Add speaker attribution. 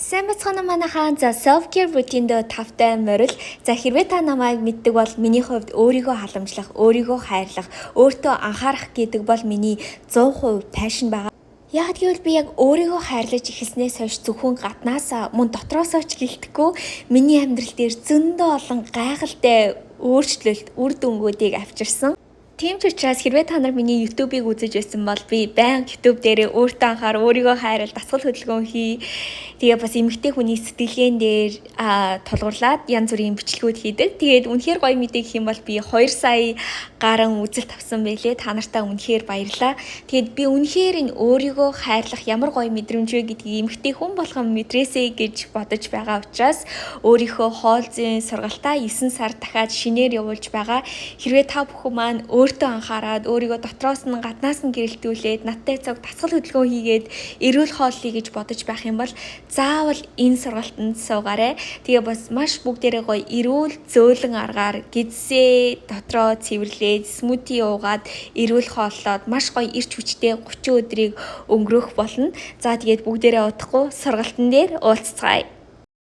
Speaker 1: Сайн бацгаана уу, манайхаа. За, self care routine дээр тавтай морил. За, хэрвээ та намайг мэддэг бол миний хувьд өөрийгөө халамжлах, өөрийгөө хайрлах, өөртөө анхаарах гэдэг бол миний 100% passion байгаа. Яг гэвэл би яг өөрийгөө хайрлаж эхэлснээс хойш зөвхөн гаднаасаа, мөн дотроосоо ч гэлтэхгүй миний амьдрал дээр зөндөө олон гайхалтай өөрчлөлт, үр дүнгуудыг авчирсан. Тийм ч учраас хэрвээ та нар миний YouTube-ыг үзэж байсан бол би байнга YouTube дээрээ өөртөө анхаар, өөрийгөө хайрал, дасгал хөдөлгөөн хий. Тэгээ бас эмэгтэй хүний сэтгэлгээн дээр тулгуурлаад янз бүрийн бичлэгүүд хийдэг. Тэгээд үнэхээр гоё мэдээ гэх юм бол би 2 сая гарan үзэлт авсан байлээ. Та нартай үнэхээр баярлалаа. Тэгээд би үнэхээр энэ өөрийгөө хайрлах ямар гоё мэдрэмж вэ гэдгийг эмэгтэй хүн болгон мэдрээсэй гэж бодож байгаа учраас өөрийнхөө хоол зүйн сургалтаа 9 сар дахиад шинээр явуулж байгаа. Хэрвээ та бүхэн маань өөртөө анхаарад, өөрийгөө дотроос нь, гаднаас нь гэрэлтүүлээд, надтай цуг дасгал хөдөлгөөн хийгээд эрүүл хооллоё гэж бодож байх юм бол заавал энэ сургалтанд суугаарай. Тэгээ бас маш бүгдээрээ гоё эрүүл зөөлөн аргаар гэдэсээ дотроо цэвэрлээд, smoothie уугаад, эрүүл хооллоод маш гоё эрч хүчтэй 30 өдрийг өнгөрөөх болно. За, тэгээд бүгдээрээ удахгүй сургалтан дээр уулзцгаая.